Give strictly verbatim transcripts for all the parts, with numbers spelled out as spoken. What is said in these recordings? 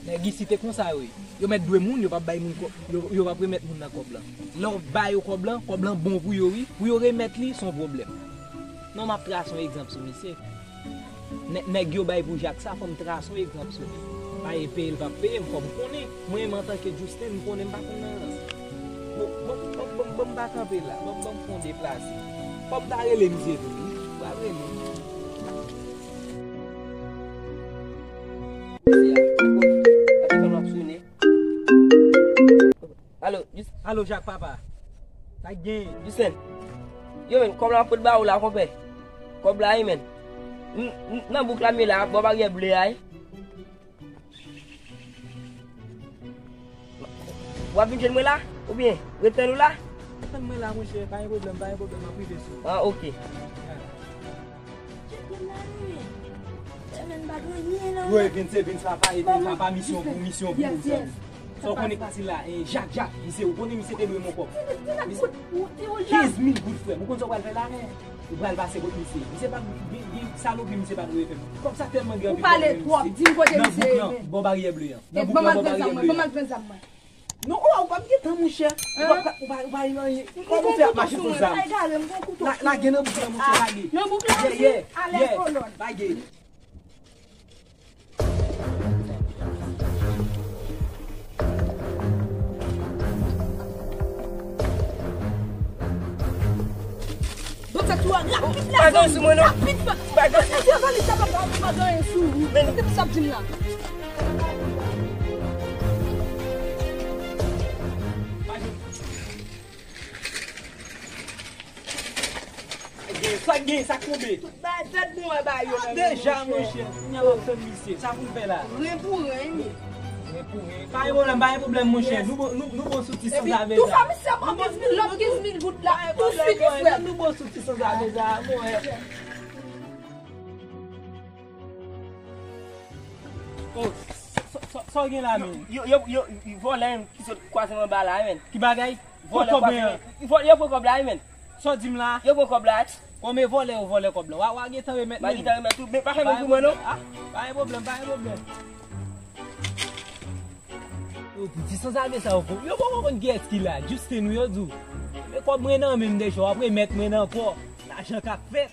Nèg isi te konsa yo ye. Yo mèt dwe moun, yo p ap bay moun kòb, yo, yo p ap remèt moun nan kòb lan. Lè w ba yo kòb lan, kòb lan bon pou yo wi. Pou yo remèt li, se yon pwoblèm. Non, m ap trase yon egzanp sou misye. Nè-, nèg yo bay pou Jak sa, fò m trase yon egzanp sou li. Pa e peye l p ap peye m, fò m konnen. Mwen menm antanke Justin, m konnen m pa konn nan rans. Bon, bon, bon, bon, bon, m pa kanpe la. Bon, bon, m fè yon deplase. Fò m ta rele misye tou wi. M pral rele. Alo, Jis- Alo, Jak papa. Sa k gen? Justin. Yo, men, kòb la mwen pot ba ou la, konpè. Kòb la, wi, men. M, m, nan bouk la, m ye la, bò baryè ble a, wi. W ap vin jwenn mwen la? Oubyen, ret tann ou la? Tann mwen la, monchè, pa gen pwoblèm, pa gen pwoblèm, m ap rive sou ou. Ah, ok. Yo, e vin se vin sa pa, e vin sa pa misyon pou misyon pou ou, zanmi. Sa w konnen k pase la, e, Jak, Jak, misye, ou konnen misye te dwe m yon kòb. Kenz mil goud, frè m. Ou konn sa w pral fè la? Ou pral pase kot misye. Misye pa gen, gen salopri, misye pa dwe fè m. Kòb sa tèlman gen anpil pwoblèm, misye. Nan bouk lan, bò baryè ble an. Nan bouk lan, bò baryè ble an. Non, ou, ou p ap gen tan, monchè. Ou pa, ou pa, ou pa gen anyen. Kòman w fè ap mache sou zam? La, lage nan bouk lan, monchè, lage. Nan bouk lan, yeah, yeah, lage. Bon, sa tou a rapid la, zanmi. Rapid, pa, pa gen sou mwen, non. Pa gen sou mwen. Sa valiz sa, papa, ou pa gen anyen sou ou. Men, sa k ap di m la? Sa k gen, sa k tonbe? Tout bagay fèt bon wè ba yo nan men, deja, monchè. Monchè, kounye a w ap tann misye. Sa pou l fè la? Ren pou ren, wi. Ren pou ren. Pa gen pwoblèm, pa gen pwoblèm, monchè. Nou bon, nou, nou bon sou ti sanzave sa. Epi, tou fè misye pran kenz mil, lòt kenz mil goud la, tou swit, wi, frè m. Nou bon sou ti sanzave sa, monchè. Oh, sa, sa, sa w gen la, men? Yo, yo, yo, yo, vòlè ki sot kwaze m anba la, men. Ki bagay? Vòlè kwaze m. Vò-, yo pran kòb la, men. Sa w di m la? Yo pran kòb la. Kòm e vòlè, yo vòlè kòb la. W a, w a gentan remèt li. M a gentan remèt tou, men pa fè moun pou mwen, non. Ah, pa gen pwoblèm, pa gen pwoblèm. Yo, ti sanzave sa yo fou. Yo poko konn kiyès ki la. Justin, wi, yo di w. Men kòb mwen nan men m deja, w ap remèt mwen ankò. Lajan k ap fèt.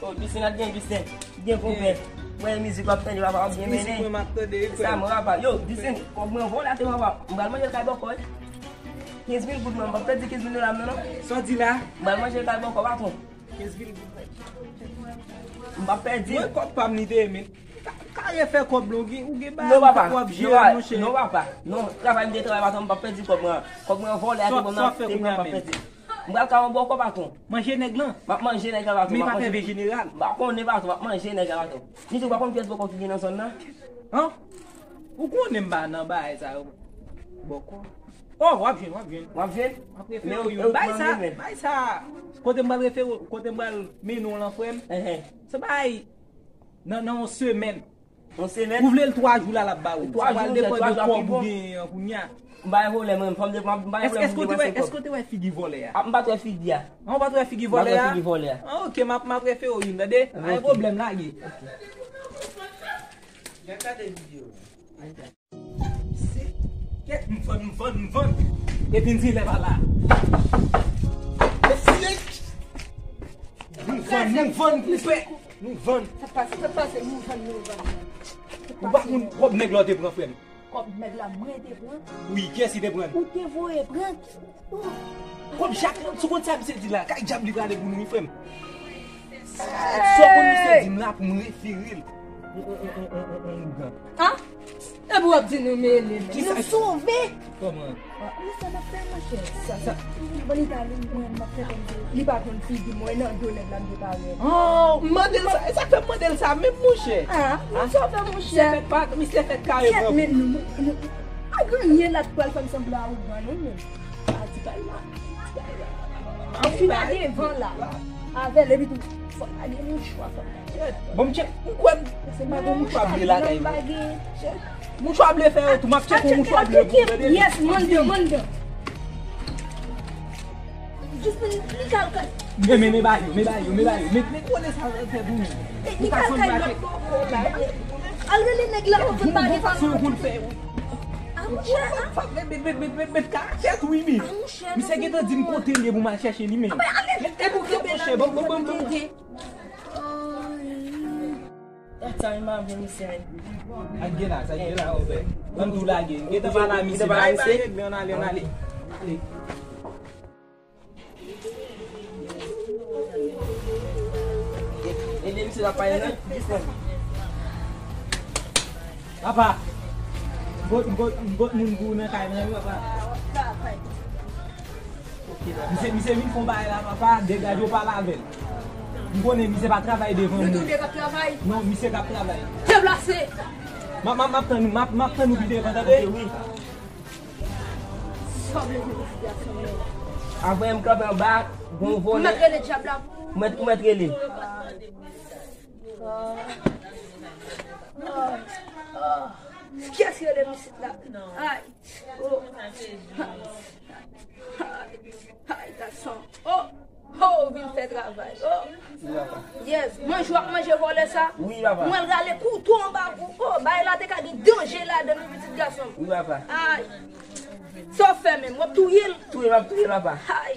Oh, Justin, ap gen Justin. Gen konpè. Mwen mizik w ap tande, papa, w ap byen mennen. Mizik mwen m ap tande, wi, frè. Sa mwen, papa. Yo, Justin, kòb mwen vòlè atè, papa. M pral manje l kay bòkò, wi. Kenz mil goud, mwen, m p ap pèdi kenz mil dola m nan, non. Sa w di la? M pral manje l kay bòkò, patwon. Kenz mil goud. M p ap pèdi. Mwen, kòb pa m li te ye, men. Ka-, kare fè kòb la, ou gen, ou gen bagay w ap jere, monchè. Non, papa. Non, travay m te travay, patwon, m p ap pèdi kòb mwen. Kòb mwen vòlè atè, bon, m ap pèdi. M pral ka yon bòkò, patwon. Manje nèg lan. M ap manje nèg la, patwon. Men pa fè vye jeneral. M pa konnen, patwon, m ap manje nèg la, patwon. Ni tou pa konn pyès bòkò ki gen nan zòn nan. Han? Ou konnen m pa nan bagay sa yo. Bòkò. Oh, w ap jwenn, w ap jwenn. W ap jwenn? M ap refere w youn. Bay sa, bay sa. Kote m pral refere w, kote m pral mennen w lan, frè m. Se bagay nan, nan yon semèn. Yon semèn? Ou vle l twa jou la, l ap ba ou. Twa jou, twa jou ap pi bon. Sa pral depann de kòb ou genyen an kounye a. M pa gen pwoblèm, mwen, fò m de-, m pa gen pwoblèm pou m depanse kòb. Èske w te wè figi vòlè a? Ah, m pa t wè figi a. Ah, w pa t wè figi vòlè a? M pa t wè figi vòlè a. Ah, ok, m ap, m ap refere w youn, tande? Pa gen pwoblèm, lage. Ok. Gade videyo a. Kèt, m vann, m vann, m vann. Epi n di lè pa la. Nou vann, nou vann, koupè. Nou vann. Sa pase, sa pase, nou vann, nou vann. Ou pa konn kòb nèg la w te pran, frè m? Kòb nèg la mwen te pran? Wi, kiyès ki te pran? Ou te voye pran. Kòb Jak, sou kont sa misye di la, kay dyab li prale pou nou, wi, frè m. Sa w konn misye di m la pou m refere l. On, on, on, on, on, on, on ougan. Ah? Epi w ap di nou mele, men. Nou sove. Kòman? Kòman sa n ap fè, monchè? Sa, sa. Bon, li ta vin mwen, m ap fè kòmsi li pa konn figi mwen nan do nèg la, m te parèt. Oh, m mande l sa, e sa k fè m mande l sa menm, monchè. Ah, nou sove, monchè. Misye fèk pa, misye fèk kare pran. Kèt, men nou, nou, nou, pa gen anyen la k pral fè m sanble a ougan, non, men. Pa di bagay la. Anfin, ale devan la. Avè l, epi tou, fò l pa gen mouchwa, fò l pa gen. Bon, m tcheke, m kwè m pa gen mouchwa ble lakay mwen. Mouchwa ble fè yo tou, m ap tcheke yon mouchwa ble pou ou, tande? Yes, mande, mande. Jis li, li kal kay. Men, men, men ba yo, men ba yo, men ba yo. Men, men kole sa fè pou mwen. Li kal kay lòt bò, bò, bò. Al rele nèg la, ou vin pale. Bon fason pou l fè. A, monchè, a. Met, met, met, met, met karaktè tou, wi, men. A, monchè, misye gentan di m kote l ye pou m al chèche li, men. A, men, ale. Men, e pou kè, monchè, bon, bon, bon, bon. Sa, sa, m ap vin ici, men. Ak gen la, sa gen la, oubyen. Ban m tou lage. Gentan pale a misye, bay, bay, regle, ann ale, ann ale. Ale. Ede misye la pale nan. Papa, m pot, m pot, m pot moun pou ou nan kay nan, wi, papa. Misye, misye vin fè yon bagay la, papa, degaje w pale avè l. M konnen misye pa travay devan moun. Nou tou de k ap travay? Non, misye k ap travay. Deplase! M ap, m ap, m ap tann ou, m ap, m ap tann ou pi devan, tande? Ok, wi. Sa w vle di pou sitiyasyon yo? Apre m kanpe anba, gon vòlè. Ou mèt rele dyab la pou ou. Ou mèt, ou mèt rele. Ah. Ah. Ah. Kiyès ki rele m isit la? Ay. Oh. Ay, gason. Oh. Oh, ou vin fè travay. Oh. Yes. Manje w ap manje vòlè sa? Wi, papa. Mwen rale kouto anba kou. Oh, bagay la te ka gen danje ladan l, wi, pitit gason m. Wi, papa. Ay. Sa w fè menm? W ap touye l? Touye, m ap touye l, papa. Ay.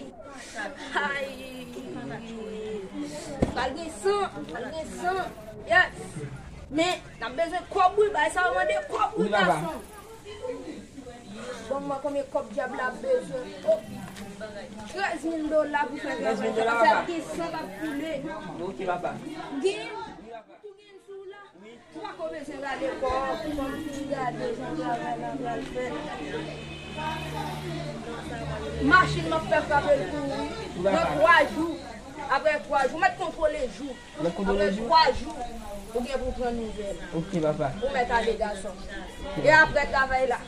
Ay. Pral gen san, pral gen san. Yes. Men, n ap bezwen kòb, wi, bagay sa yo mande kòb, wi, gason. Bon, mwen konbyen kòb dyab la bezwen? Oh. Trèz mil dola pou fè travay sa. Trèz mil dola, papa. Sa gen san k ap koule. Ok, papa. Gen. Tou gen sou la. Ou pa ko bezwen gade kò w, pou kòm si gade jan travay la pral fèt. Machin m ap fè frape l kouri. Nan twa jou. Apre twa jou, mèt kontwole jou. Mèt kontwole jou. Apre twa jou, ou gen pou pran nouvèl. Ok, papa. Ou mèt ale, gason. E apre travay la?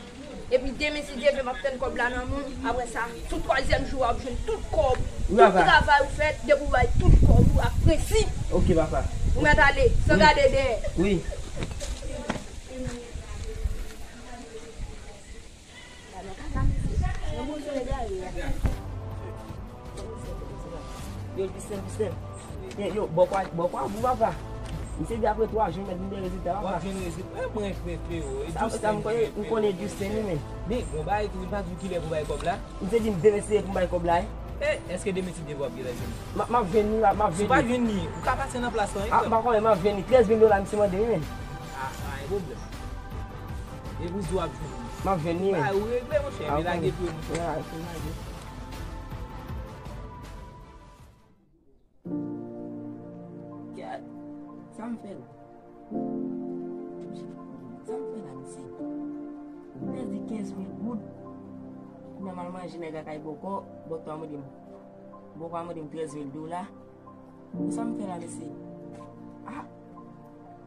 Epi demen, si Dye vle, m ap tann kòb la nan men w. Apre sa, sou twazyèm jou a, w ap jwenn tout kòb. Wi, papa. Tout travay ou fè, depi w bay tout kòb ou ak prensip. Ok, papa. Ou mèt ale, san gade dèyè. Wi. Yo, Justin, Justin. Yo, yo, bò kwa, bò kwa pou papa. Misye di apre twa jou, mèt vin gen rezilta, papa. W ap jwenn rezilta. E mwen, frè, frero. E sa, Justin sa, m konnen, m konnen Justin, wi, men. Men, bon, bagay tou, li pa di w kilè pou bay kòb la. Misye di m demen si Dye pou m bay kòb la, wi. E, èske demen si Dye w ap gentan jwenn li? M ap, m ap jwenn li, m ap jwenn li. Si w pa jwenn li, ou ka pase nan plas lan, wi, frè. A, m pa konnen, m ap jwenn li. Trèz mil dola misye mande, wi, men. A, pa gen pwoblèm. E pou di w ap jwenn li. M ap jwenn li, men. Bagay ou regle, monchè, men lage tou, monchè. Ya, se lage. Kèt! Sa m fè la? Sa m fè la, mesye? M pèdi kenz mil goud. Kounya m al manje nèg lakay bòkò, bòkò a mande m, bòkò a mande m trèz mil dola. Sa m fè la, mesye? Ah!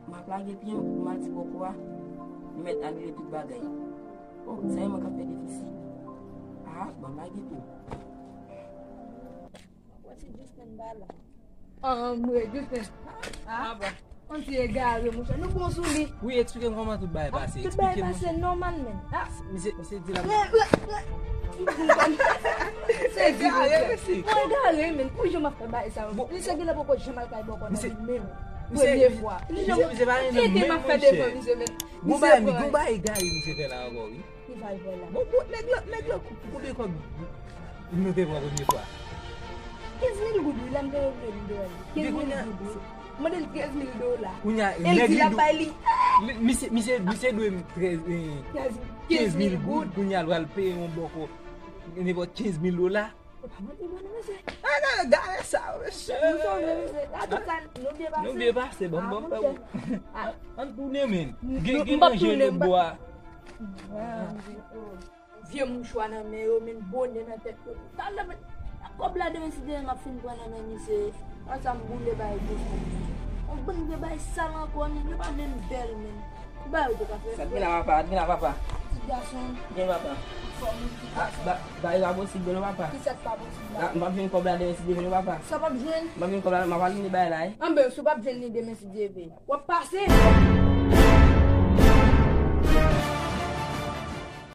M ap lage pye m, m al di bòkò a, li mèt anile tout bagay. Oh, sa e mwen k ap fè defisi. Ah, ban m lage pye m. Wè ti Justin ba la. Anmwe, Justin. Ah, ah, bon. On ti egare, monchè. Nou bon sou li. Wi, eksplike m kòman tout bagay pase. Tout bagay pase nòmal, men. Ah. Misye, misye di la. Se egare, mesye. Mwen egare, men. Pou jan m ap fè bagay sa yo. Bon. Misye genlè poko janm al kay bòkò nan vi l menm. Premye fwa. Misye, misye pa renmen m menm, monchè. Gon bagay, gon bagay egare misye fè la ankò, wi. Ki va l fè la? Bon, bon, nèg lan, nèg lan, konbyen kòb nou te pran premye fwa? Kenz mil goud, wi, lè m te revle m te wè li. Kenz mil goud, wi. Mande l trèz mil dola. Kounya, e l di l ap bay li. Misye, misye, misye dwe m trèz, eh, kenz mil goud, kounya l pral peye yon bòkò nenpòt kenz mil dola. E pa bon, e bon, mesye. Ah, gade, gade sa, mesye. Nou sonje, mesye. Gade sa, nou byen pase. Nou byen pase, bon, bon, bon. Ann tounen, men. Gen, gen manje nan bwa. Vye mouchwa nan men yo, men bonè nan tèt yo. Talè, men, kòb la demen si demen m ap fin pran nan men misye. An sa m boule bay Justin. On bann vye bay sal ankò, men yo pa menm bèl, men. Ki bagay ou te ka fè, frè? Sa t vin la, papa, sa t vin la, papa. Ti gason. Byen, papa. Fò moun ki... Ah, ba, bagay pa posib, non, papa. Ki sa k pa posib la? Ah, m p ap jwenn kòb la demen si Dye vle, non, papa. Sa w p ap jwenn? M p ap jwenn kòb la, m ap alimite bagay la, wi. Anben, si w p ap jwenn li demen si Dye vle, w ap pase.